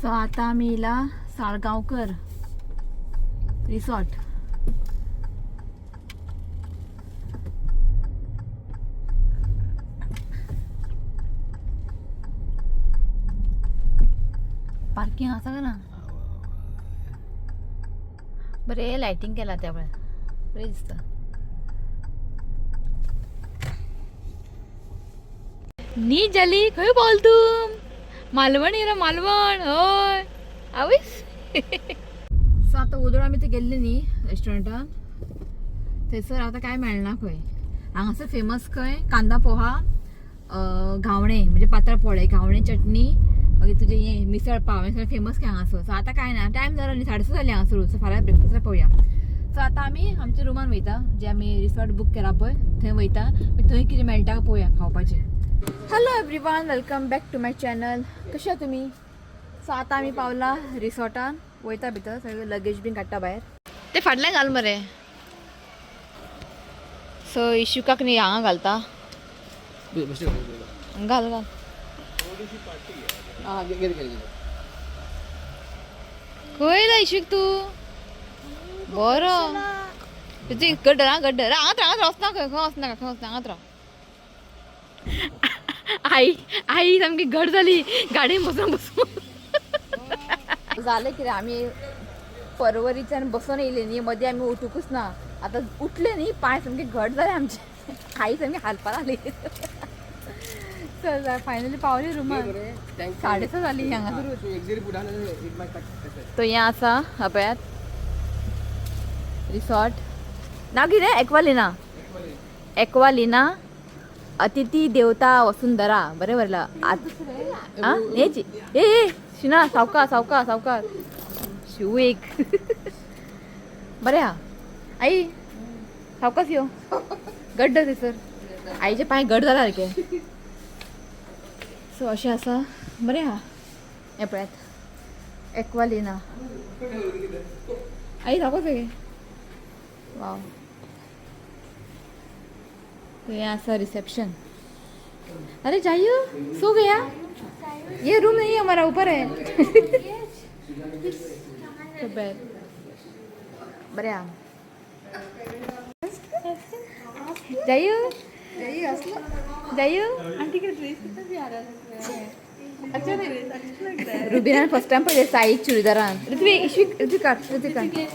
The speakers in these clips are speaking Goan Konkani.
सो आतां आमी येयला साळगांवकर रिसॉर्ट. पार्किंग आसा का ना? बरें लायटींग केला त्या वेळार, बरें दिसता. न्ही जाली, खंय पावल तूं? मालवण येयला, मालवण. हय आवयस. सो आतां उदळ आमी थंय गेल्ले न्ही रेस्टॉरंटान, थंयसर आतां कांय मेळना खंय. हांगासर फेमस खंय कांदा पोहा, घावणे म्हणजे पातळ पोळे, घावणे चटणी, मागीर तुजें हें मिसळ पाव, हें सगळें फेमस खंय हांगासर. सो आतां कांय ना, टायम जालो न्ही, 6:30 जाली हांगासर. सो फाल्यां ब्रेकफास्टाक पळोवया. सो आतां आमी आमच्या रुमान वयता, जे आमी रिसॉर्ट बूक केला पळय थंय वयता. मागीर थंय कितें मेळटा पळोवया खावपाचें. Hello everyone, welcome back to my channel. कशे आहा तुमी? सो आतां आमी पावला रिसॉर्टान, वयता भितर, सगळें लगेज बीन काडटा भायर. ते फाटल्यान घाल मरे. सो इशुकाक न्ही हांगा घालता. घाल घाल. खंय येयला इशूक तूं? बरो तुजी गड्डर. हा गड्डर, हांगात राव, हांगात राव, वचना खंय, खंय वचनाका, खंय वचना, हांगात राव. आई आई सामकी घट जाली गाडयेन बसून बसून. जालें कितें, आमी परवरीच्यान बसून येयले न्ही, मदीं आमी उठुकूच ना. आतां उठले न्ही, पांय सामके घट जाले आमचे. आई सामकी हालपा लागली. चल, फायनली पावली रुमान. 6:30 जाली हांगासरूच. तो हें आसा, हा पळयात रिसॉर्ट. नांव कितें? एक्वालिना. एक्वालिना अतिथी देवता वसुंधरा. बरें बरयलां. आं हेची ए ए शिना, सावका सावका सावकार. शिव एक बरें आहा. आई सावकास यो, गड्ड थंयसर. आईचे पांय घट जाला सारके. सो अशें आसा, बरें आहा. हें पळयात एक्वालिना. आई सावकास गे. वाव, तो यहाँ आसा रिसेप्शन. अरे जाइयो, सो गया. ये रूम नहीं है हमारा, ऊपर है. तो बेड बरें आहा. जाइयो जाइयो. आंटी का ड्रेस कितना प्यारा लग रहा है. अच्छा ड्रेस, अच्छा लग रहा है. रुबीना फर्स्ट टाइम पहले साई चूड़ीदारान. ऋत्विक, ऋत्विक, ऋत्विक, ऋत्विक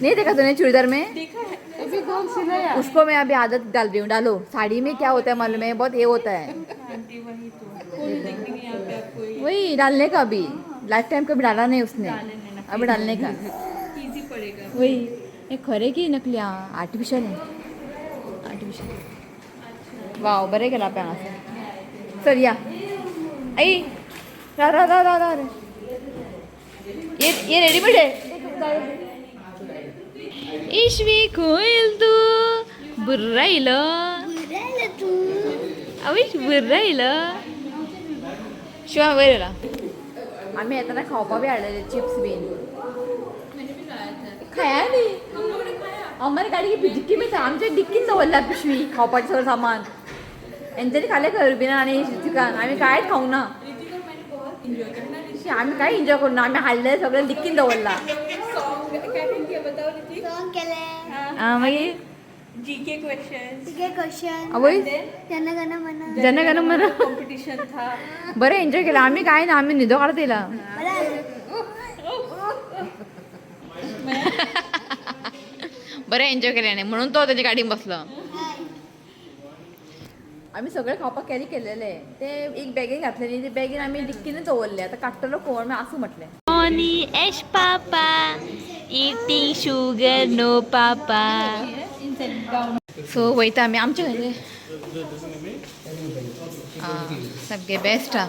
नहीं देखा तूने चूड़ीदार में? देखा है अभी, कौन सिलाया? उसको मैं अभी आदत डाल रही हूँ. डालो. साड़ी में क्या होता है मालूम है? बहुत ये होता है. आंटी वही तो, कौन देखेंगे यहाँ पे आपको ये? वही डालने का. अभी लाइफ टाइम कभी डाला नहीं उसने. डालने ना. अभी डालने का. इजी पड़ेगा. वही. हे खरे की नकली? आर्टिफिशियल आहे, आर्टिफिशियल. वाव, बरें केलां पळय हांगासर. चल या. आई रा रा रा रा रा रे. ये रेडीमेड आहे. इशवी, खंय येयल तूं? बुर्रा येयलो. अविश बुर्रा येयलो. शिवा वयर येयला. आमी येताना खावपा बी हाडलेले, चिप्स बीन. खाया न्ही. हमारे गाडी की डिक्की में था. आमच्या डिक्कीन दवरला पिशवी, खावपाचें सगळें सामान. हेंच्यांनी खालें खंय, रुबिना आनी ऋतिकान. आमी कांयच खावंक ना. ऋतिक और मैंने बहुत एंजॉय करना. शी, आमी कांय एन्जॉय करूं ना. आमी हाडलें सगळें डिक्कीन दवरला. सॉन्ग क्या क्या किया बताओ ऋतिक. सॉन्ग केले. आं, मागीर? GK questions. ठीक क्वेश्चन. आवय. जनगण मन. जनगण मन. कंपटीशन था. बरें एन्जॉय केलं. आमी कांय ना, आमी न्हिदो काडत येयला. बरं. बरें एन्जॉय केलें न्ही, म्हणून तो तेच्या गाडयेन बसलो. आमी सगळें खावपाक कॅरी केलेले, ते एक बॅगेन घातले न्ही, ते बॅगेन आमी डिक्कीनच दवरले. आतां काडटलो कोण? मागीर आसूं म्हटलें. Ash papa eating sugar, no papa. So वयता आमी आमच्या खंय. सामकें बेस्ट आहा.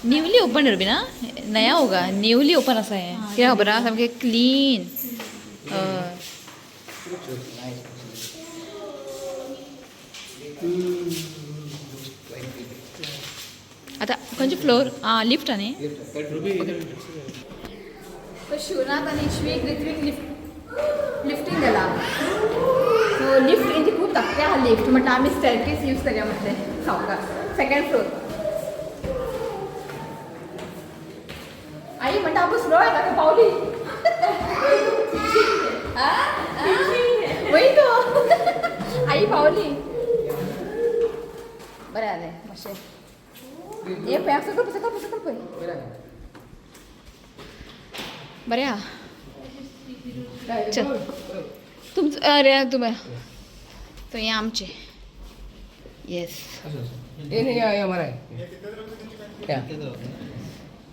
न्यूली ओपन रुबीना, नया होगा, न्यूली ओपन आसा हें. कित्याक खबर आहा, सामकें क्लीन. हय. आतां खंयचे फ्लोर? आं, लिफ्ट न्ही. शिवनाथ आनी इश्वीक, ऋत्वीक लिफ्ट लिफ्टीन गेला. सो लिफ्ट तेंची खूब धाकटी आहा लिफ्ट. म्हटल्यार आमी स्टॅरकेस यूज करया म्हटलें. सावकाश, सेकंड फ्लोर. ताका पावली. वही तो आई पावली. बरें जालें मातशें हे पळय, सकयल पळय, सकयल पळय, सकयल पळय. बरें आहा. चल तुमचं, अरे तुमी तो हे आमचे. येस. ये नहीं, ये हमारा है क्या?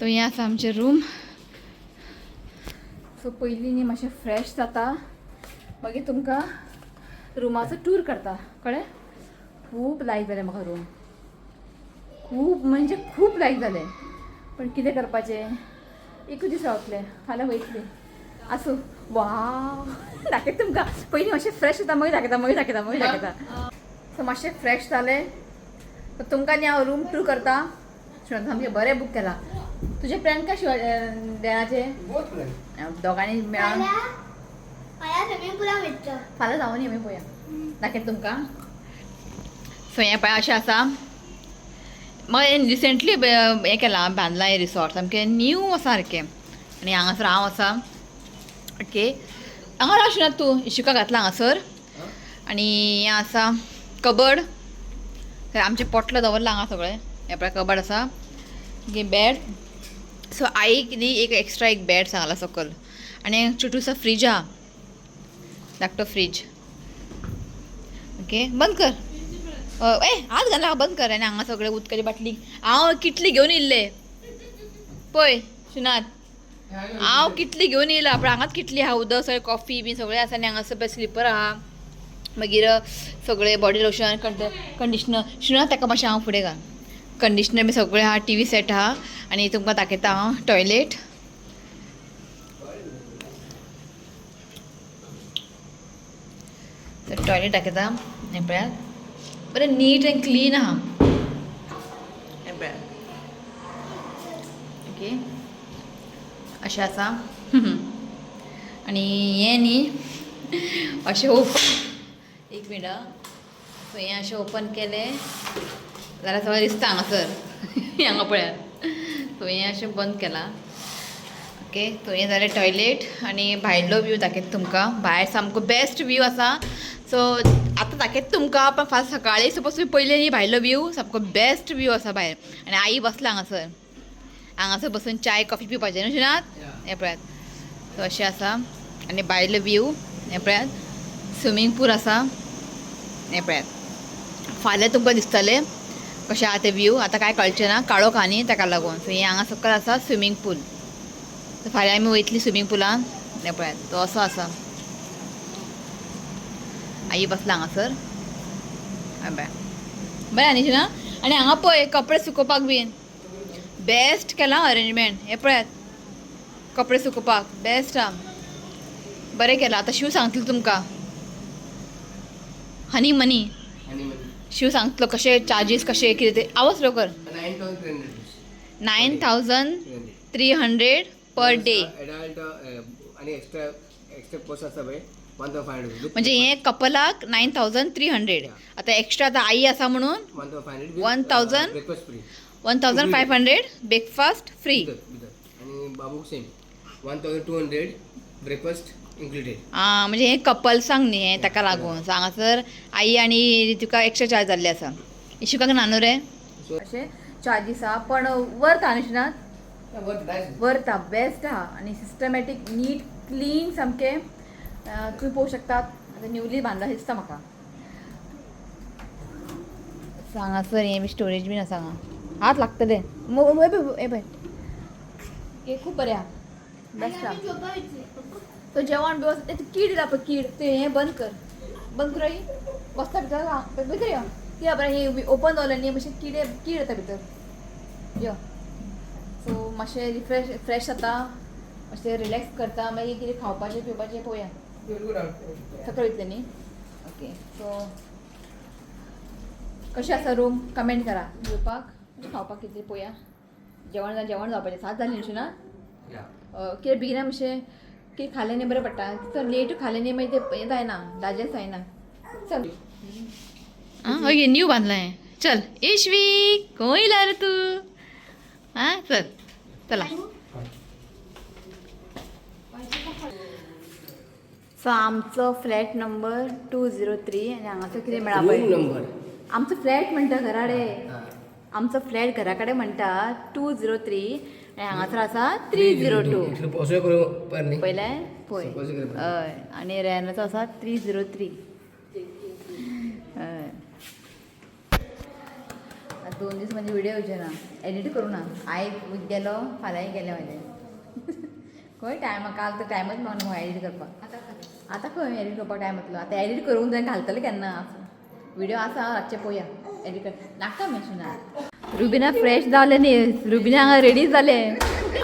तो हे आसा आमचें रूम. सो पयलीं न्ही मातशें फ्रेश जाता, मागीर तुमकां रुमाचो टूर करता. कळ्ळें? खूब लायक जालें म्हाका रूम, खूब म्हणजे खूब लायक जालें. पण कितें करपाचें, एकूच दीस रावतलें, फाल्यां वयतलें. आसूं. वा, दाखयता तुमकां. पयलीं मातशें फ्रेश जाता, मागीर दाखयता, मागीर दाखयता, मागीर दाखयता. सो मातशें फ्रेश जालें, सो तुमकां न्ही हांव रूम टूर करता. सामकें बरें बूक केलां. तुजें प्लॅन काय शिवा देणाचें? बहुत प्लान. दोगांनी मेळोन. फाल्यां फाल्यां स्विमींग पुलाक वयतलो. फाल्यां जावं न्ही आमी, पळोवया, दाखयता तुमकां. सो हें पळय अशें आसा. म्हाका हें रिसेंटली हें केलां, बांदलां हें रिसॉर्ट, सामकें न्यू आसा सारकें. आनी हांगासर हांव आसा. ओके, हांगा राव ना तूं, इशिका घातला हांगासर. आनी हें आसा कबड, आमचें पोटलो दवरलां हांगा सगळें. हें पळय कबड आसा. बेड. सो आईक न्ही एक एक्स्ट्रा एक बेड सांगला सकल. आनी छोटूसो फ्रीज आहा, धाकटो फ्रीज. ओके, बंद कर. ए हात घाला, बंद कर. आनी हांगा सगळें उदकाची बाटली हांव किटली घेवन येयल्ले पळय शिनात, हांव किटली घेवन येयला. पूण हांगाच किटली आहा, उदक सगळें, कॉफी बी सगळें आसा. आनी हांगासर पळय स्लिपर आहा, मागीर सगळें बॉडी लोशन, कंडिशनर. शिनात ताका मातशें हांव फुडें घाल. कंडिशनर बी सगळें आहा, टी व्ही सेट आहा. आनी तुमकां दाखयता हांव टॉयलेट. टॉयलेट दाखयता. हें पळयात, बरें नीट एंड क्लीन आहा. हें पळयात. ओके, अशें आसा. आनी हें न्ही अशें ओपन, एक मिनट. सो हें अशें ओपन केलें जाल्यार सगळें दिसता हांगासर. हांगा पळयात. सो हें अशें बंद केलां. ओके, सो हें जालें टॉयलेट. आनी भायलो व्यू दाखयता तुमकां. भायर सामको बेस्ट व्यू आसा. सो आतां दाखयता तुमकां, पण फाल्यां सकाळीं सपोज तुमी पयलें न्ही भायलो व्यू, सामको बेस्ट व्यू आसा भायर. आनी आई बसला हांगासर, हांगासर बसून चाय कॉफी पिवपाचें न्हू शिनात. हें पळयात. सो अशें आसा. आनी भायलो व्यू हें पळयात. स्विमींग पूल आसा. हें पळयात. फाल्यां तुमकां दिसतलें कशें आहा तें व्यू. आतां कांय कळचें ना, काळोख आहा न्ही ताका लागून. सो हें हांगा सकयल आसा स्विमींग पूल. सो फाल्यां आमी वयतली स्विमींग पुलान. हें पळयात, तो असो आसा. आई बसला हांगासर. पळय, बरें न्ही शिना. आनी हांगा पळय कपडे सुकोवपाक बीन बेस्ट केलां अरेंजमेंट. हें पळयात, कपडे सुकोवपाक बेस्ट आहा, बरें केलां. आतां शिव सांगतलो तुमकां, हनी मनी. शिव सांगतलो कशे चार्जीस, कशे कितें ते. आवाज स्लो कर. 9,300. 9,300 पर डे. एडल्ट आणि एक्स्ट्रा एक्स्ट्रा कॉस्ट आसा पळय 1,500. म्हणजे हे कपलाक 9,300. आतां एक्स्ट्रा आतां आई आसा म्हणून 1,500. 1,000. Breakfast free. 1,500, Breakfast free. आणि बाबूक सेम 1,200, ब्रेकफास्ट इन्क्लुडेड. आं, म्हणजे हे कपल्सांक न्ही हें ताका लागून. सो हांगासर आई आनी तुका एक्स्ट्रा चार्ज जाल्ले आसा. इशुकाक नानू रे अशें चार्जीस आहा, पण वर्थ आहा न्ही शिनात? वर्थ आहा, बेस्ट आहा. आनी सिस्टमॅटीक नीट क्लीन सामकें. तुमी पळोवंक शकतात, आतां न्यूली बांदला दिसता म्हाका. सो हांगासर हें बी स्टोरेज बीन आसा हांगा. हात लागतले हे पळय, हे खूब बरें आहा, बेस्ट आहा. तो जेवण बी वच कीड येयला पळय, कीड. ते हें बंद कर, बंद कर. ही बसता भितर, भितर यो. कित्याक बरें हें ओपन दवरलें न्ही, मातशें किडे कीड येता भितर. यो, सो मातशें रिफ्रेश फ्रेश जाता, मातशें रिलॅक्स करता, मागीर कितें खावपाचें पिवपाचें पळोवया. सकयल वयतलें न्ही. ओके, सो कशें आसा रूम कमेंट करा. जेवपाक खावपाक कितें पळोवया. जेवण जेवण जावपाचें, 7 जालीं न्ही ना. कितें बेगिना मातशें कितें खालें न्ही बरें पडटा. चड लेट खालें न्ही मागीर तें हें जायना, डायजेस्ट जायना. चल आं, ओके, न्यू बांदलां हें. चल इश्वी, खंय येयला रे तूं? आं, चल चला. सो आमचो फ्लॅट नंबर 203 आनी हांगासर कितें मेळा रूम पळय. नंबर. आमचो फ्लॅट म्हणटा घराडे. आमचो फ्लॅट घरा कडेन म्हणटा 203 आनी हांगासर आसा 302. पोसो करूं पर न्ही. पयलें पळय. Suppose करूं. हय, आनी रेनाचो आसा 303. हय, आतां 2 दीस म्हणजे व्हिडिओ येवचे ना, एडिट करूं ना. आयज गेलो, फाल्यांय गेलें म्हाजें. खंय टायम, काल तर टायमच मेळना एडिट करपाक. आतां खंय एडिट करपाक टायम येतलो? आतां एडिट करूंक जाय, घालतलें केन्ना? व्हिडिओ आसा, रातचें पळोवया एडिट कर. नाका मॅशिना. रुबिना फ्रेश जालें न्ही, रुबिना हांगा रेडी जालें.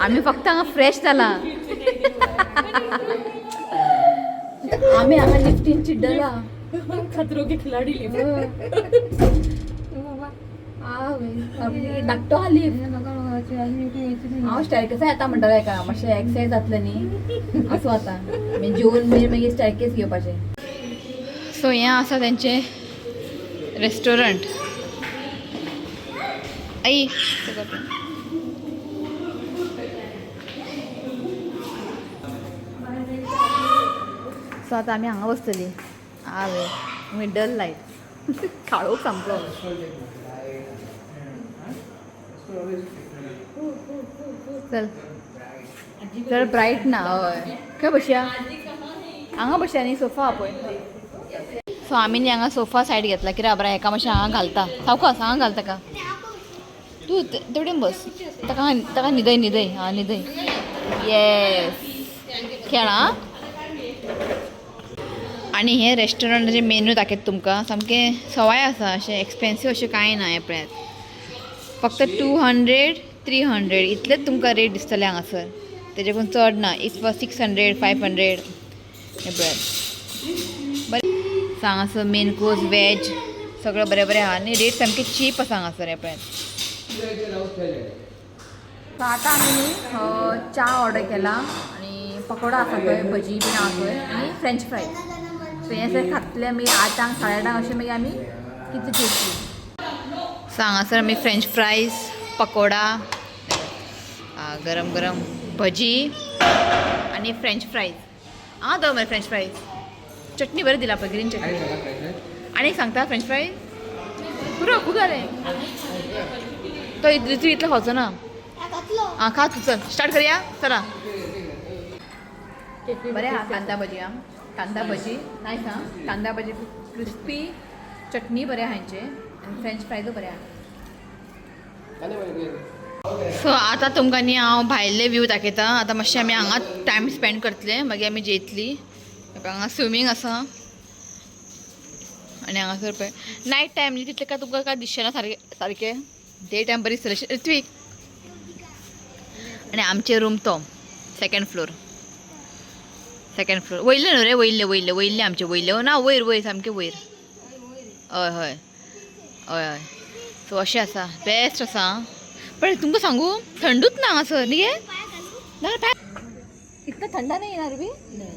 आमी फक्त हांगा फ्रेश जाला. आमी हांगा लिफ्टीन चिड्डला. खतरों के खिलाड़ी लिफ्ट. धाकटो हा लिफ्ट. हांव स्टॅरकेसा येता म्हणटालें हेका, मातशें एक्सरसाइज जातलें न्ही. आसूं, आतां मागीर जेवन मागीर स्टॅरकेस घेवपाचें. सो हें आसा तेंचें रेस्टॉरंट. आई, सो आतां आमी हांगा बसतलीं. आवे मिडल लायट, काळोख सामको. चल चड ब्रायट ना. हय, खंय बसया? हांगा बसया न्ही, सोफा पळय. सो आमी न्ही हांगा सोफा सायड घेतला, कित्याक खबर हेका मातशें हांगा घालता. सावकास हांगा घालता का तूं? तेवटेन बस. ताका ताका न्हिदय न्हिदय. आं, न्हिदय. येस, खेळ. आं, आनी हे रेस्टॉरंटाचे मेन्यू दाखयता तुमकां. सामकें सवाय आसा, अशें एक्सपेन्सीव अशें कांय ना. हें पळयात, फक्त 200 300 इतलेच तुमकां रेट दिसतले हांगासर, तेजे करून चड ना. It's for 600 500. हें पळयात, बरें. सो हांगासर मेन कोर्स, वेज सगळें बरें बरें आहा आनी रेट सामकी चीप आसा हांगासर. हें पळयात. सो आतां आमी न्ही च्या ऑर्डर केला आनी पकोडा आसा थंय, भजी बीन आहा थंय आनी फ्रेंच फ्रायज. सो हें सगळें खातले आमी 8ांक 8:30 अशें. मागीर आमी कितें जेवतली. सो हांगासर आमी फ्रेंच फ्रायज, पकोडा, गरम गरम भजी आनी फ्रेंच फ्रायज. हांव दवर मरे फ्रेंच फ्रायज. चटणी बरें दिला पळय, ग्रीन चटणी. आनी एक सांगता, फ्रेंच फ्रायज पुरो, खूब जालें. तो तूं इतलो खावचो ना. आं, खा तूं. चल, स्टार्ट करया. चला, बरें आहा. कांदा भजी. आं, कांदा भजी नायस. आं, कांदा भजी क्रिस्पी, चटणी बरें आहा हेंचें आनी फ्रेंच फ्रायजूय बरें आहा. सो आतां तुमकां न्ही हांव भायले व्यू दाखयता. आतां मातशें आमी हांगा टायम स्पेंड करतले, मागीर आमी जेयतली. हांगा स्विमींग आसा आनी हांगासर पळय, नायट टायम न्ही, तितलें काय तुमकां काय दिसचें ना सारकें सारकें. डे टायम बरी दिसतलें. ऋत्वीक, आनी आमचे रूम तो सेकंड फ्लोर. सेकंड फ्लोर वयले न्हू रे? वयले वयले वयले आमचे वयले ना, वयर वयर, सामके वयर. हय हय हय हय. सो अशें आसा, बेस्ट आसा. पण तुमकां सांगू, थंडूच ना हांगासर न्ही गे. ना, इतलें थंड नाही येणार बी,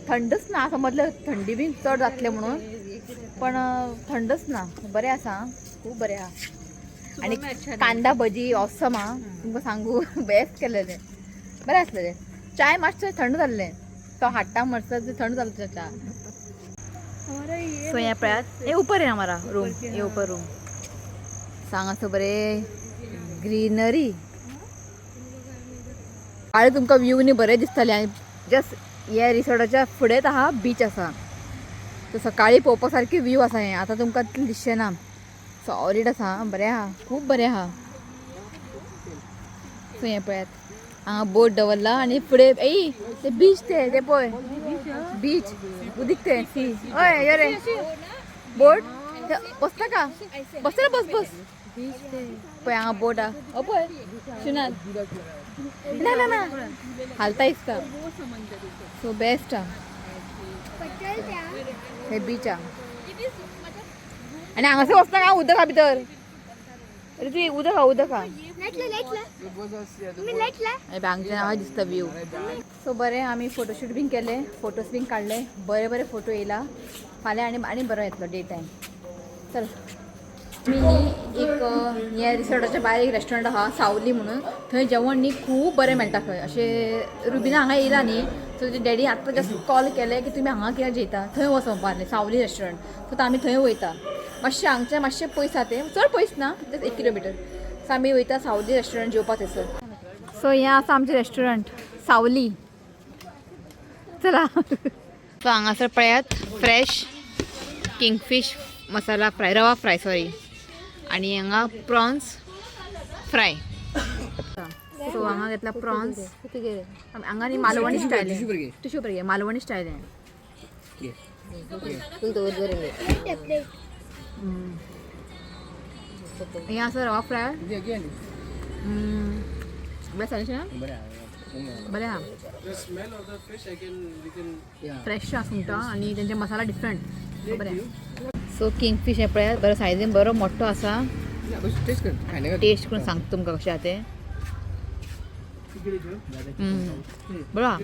थंडच ना. समजलं थंडी बी चड जातलें म्हणून, पण थंडच ना. बरें आसा, खूब बरें आहा. आनी कांदा भजी ऑसम आहा, तुमकां सांगू, बेस्ट केलेलें, बरें आसलेलें. चाय मातशें थंड जाल्लें, तो हाडटा म्हणसर थंड जालो च्या. सो हें पळयात, हे ऊपर है हमारा रूम, हे ऊपर रूम. हांगासर बरें ग्रीनरी आनी तुमकां व्यू न्ही बरें दिसतलें. आनी जस्ट हे रिसॉर्टाच्या फुडेंच आहा बीच आसा. सो सकाळी पळोवपा सारकी व्यू आसा हें. आतां तुमकां तितलें दिसचें ना. सॉलीड आसा, बरें आहा, खूब बरें आहा. सो हें पळयात, हांगा बोट दवरला आनी फुडें एय ते बीच, ते ते पळय बीच, उदीक ते सी. हय, यो रे बोट, बसता का? बसता, बस बस. पळय हांगा बोट आहा, ओ पळय शिनात ना ना ना, हालता दिसता. सो बेस्ट आहा. हे बीच आहा आनी हांगासर वचना का? उदक आहा भितर. ऋत्विक, उदक आहा, उदक आहा. हांगच्यान हांगा दिसता व्यू. सो बरें, आमी फोटोशूट बीन केले, फोटोज बीन काडले, बरे बरे फोटो येयला. फाल्यां आनी आनी बरो येतलो डे टायम. चल. मी न्ही एक हे रिसॉर्टाच्या भायर एक रेस्टॉरंट आहा सावली म्हणून, थंय जेवण न्ही खूब बरें मेळटा खंय. अशें रुबिना हांगा येयला न्ही, सो तुजे डॅडी आत्तां जस्ट कॉल केले की तुमी हांगा कित्याक जेयता, थंय वचोंक म्हणपाक सावली रेस्टॉरंट. सो आमी थंय वयता. मातशें हांगचें मातशें पयस आहा तें, चड पयस ना, जस्ट 1 किलोमिटर. सो आमी वयता सावली रेस्टॉरंट जेवपाक थंयसर. सो हें आसा आमचें रेस्टॉरंट सावली. चला, सो हांगासर पळयात fresh kingfish masala fry, rava fry sorry, आणि हांगा प्रॉन्स फ्राय. सो हांगा घेतला प्रॉन्स. हांगा न्ही मालवणी स्टायल, टिश्यू पेपर घे, मालवणी स्टायल आहे. हे आसा रवा फ्राय. बरें सांगलें, बरें आहा. फ्रेश आहा सुंगटां आनी तेंचे मसाला डिफरंट, बरें. सो किंगफीश हें पळयात, बरो सायझीन बरो मोठो आसा. टेस्ट कर खायना. टेस्ट करून सांगता तुमकां कशें आहा तें. बरो आहा.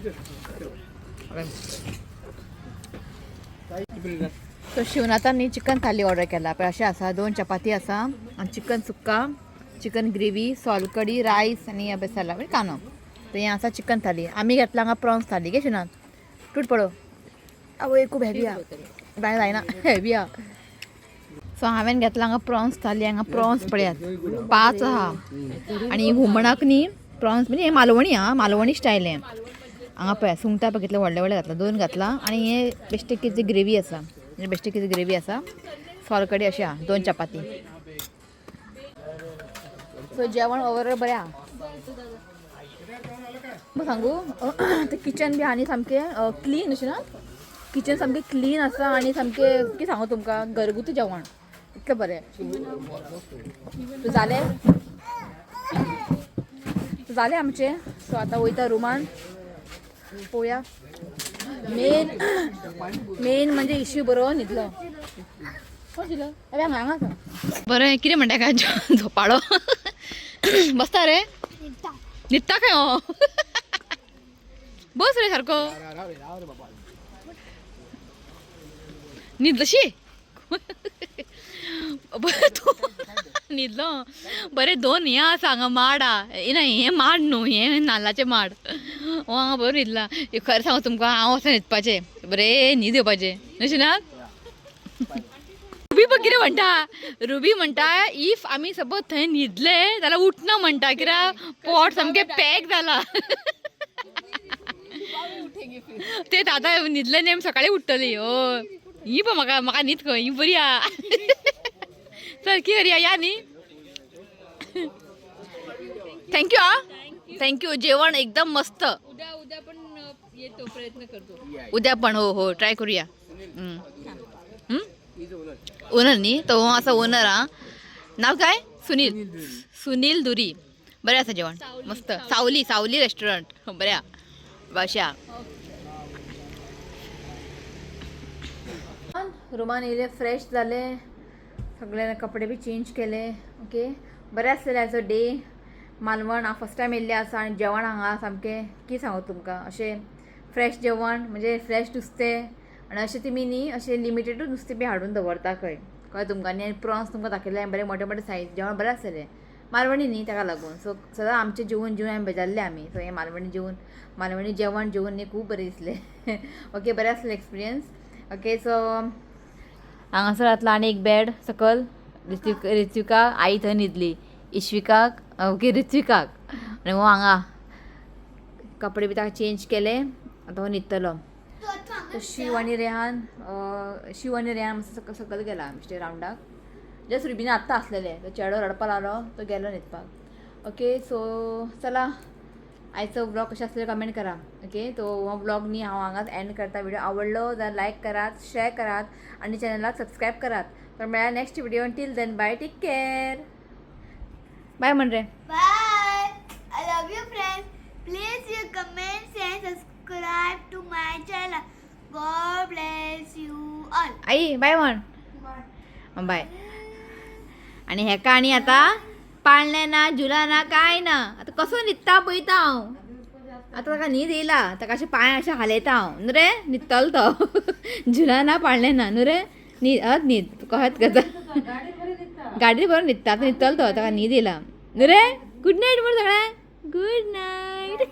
सो शिवनाथान न्ही चिकन थाली ऑर्डर केला. पळय अशें आसा, 2 चपाती आसा आनी chicken sukka, chicken gravy, sol kadhi, rice आनी बेसाला म्हणजे कांदो. तर हें आसा चिकन थाली. आमी घेतला हांगा प्रॉन्स थाली. घे शिवनाथ, टूट पडो. आवय खूब हेवी आहा, जाय जायना, हेवी आहा. सो हांवें घेतला हांगा प्रॉन्स थाली. हांगा प्रॉन्स पळयात 5 आहा आनी हुमणाक न्ही प्रॉन्स म्हणजे हें मालवणी आहा, मालवणी स्टायल हें. हांगा पळया सुंगटां पळय कितले व्हडले व्हडले घातला, 2 घातला. आनी हे बेश्टे कितें ग्रेवी आसा, म्हणजे बेश्टे कितें ग्रेवी आसा, सोलकडी अशें आहा, 2 चपाती. सो जेवण ओवरऑल बरें आहा. मग सांगू, ते किचन बी आनी सामकें क्लीन अशें ना, किचन सामकें क्लीन आसा आनी सामकें कितें सांगू तुमकां, घरगुती जेवण इतलें बरें. जालें जालें आमचें. सो आतां वयता रुमान पळोवया. मेन मेन म्हणजे इश्यू बरो न्हिदलो. कोण दिलो? अरे हांगा हांगा आसा. बरें, कितें म्हणटा काय, झोपाळो बसता रे, न्हिदता खंय हो, बस रे सारको न्हिदलशी. बरें तूं न्हिदलो. बरें 2 हें आसा हांगा माड आहा, ना हें माड न्हू, हें नाल्लाचें माड. हो हांगा बरो न्हिदला. खरें सांगू तुमकां, हांव वचोन न्हिदपाचें, बरें न्हीद येवपाचें न्हू ना. रुबी पळय कितें म्हणटा, रुबी म्हणटा if आमी सपोज थंय न्हिदले जाल्यार उठना म्हणटा, कित्याक पोट सामकें पॅक जाला. ते आतां न्हिदले न्ही आमी सकाळीं उठ्ठली. हय, ही पळय म्हाका म्हाका न्हीद खंय, ही बरी आहा. चल की करया या न्ही. Thank you ah, thank you. जेवण एकदम मस्त. उद्या उद्या पण येतो, प्रयत्न करतो. उद्या पण हो हो ट्राय करूया. ओनर न्ही तो आसा, ओनर आहा. नाव काय? सुनील, सुनील दुरी. बरें आसा जेवण मस्त. सावली, सावली रेस्टॉरंट बरें आहा. बाशा रुमान येयले, फ्रेश जाले, सगळे कपडे बी चेंज केले. ओके, बरें आसलेलें आयचो डे. मालवण हांव फर्स्ट टायम येयल्लें आसा आनी जेवण हांगा सामकें कितें सांगू तुमकां, अशें फ्रेश जेवण म्हणजे फ्रेश नुस्तें. आनी अशें तुमी न्ही अशें लिमिटेडूच नुस्तें बी हाडून दवरता खंय, कळ्ळें तुमकां न्ही. आनी प्रॉन्स तुमकां दाखयलें, बरें मोठे मोठे सायज, जेवण बरें आसलेलें मालवणी न्ही, ताका लागून. सो सदां आमचें जेवण जेवन आमी बेजारले आमी. सो हें मालवणी जेवण, मालवणी जेवण जेवन न्ही खूब बरें दिसलें. ओके, बरें आसलें एक्सपिरियन्स. ओके, सो हांगासर घातला आनी एक बेड सकल. ऋत्विक, ऋत्विका आई थंय न्हिदली, इश्विकाक ओके ऋत्विकाक. आनी हो हांगा कपडे बी ताका चेंज केले, आतां हो न्हिदतलो. तर शिव आनी रेहान, शिव आनी रेहान मातसो सकयल गेला बेश्टे रावंडाक. जस्ट रुबीना आत्तां आसलेलें, तो चेडो रडपा लागलो, तो गेलो न्हिदपाक. ओके, सो चला आयचो व्लॉग कशें आसलें कमेंट करा. ओके, तो हो व्लॉग न्ही हांव हांगाच एंड करता. व्हिडिओ आवडलो जाल्यार लायक करात, शेअर करात आनी चॅनलाक सबस्क्रायब करात. तर मेळ्या next video. Till then bye, take care, bye म्हण रे. Bye. I love you friends. Please you comment and subscribe to my channel. God bless you all. I bye म्हण. बाय. आनी हेका आनी आतां पाळणें ना, झुला ना, कांय ना. आतां कसो न्हिदता पळयता हांव. आतां ताका न्हीद येयला, ताका अशें पांय अशें हालयता हांव. न्हू रे, न्हिदतलो तो. झुला ना, पाळणें ना, न्हू रे, न्हीद हत न्हीद तुका हत करता. गाडी बरो न्हिदता, आतां न्हिदतलो तो, ताका न्हीद येयला न्हू रे. गुड नायट मरे सगळ्यांक, गुड नायट.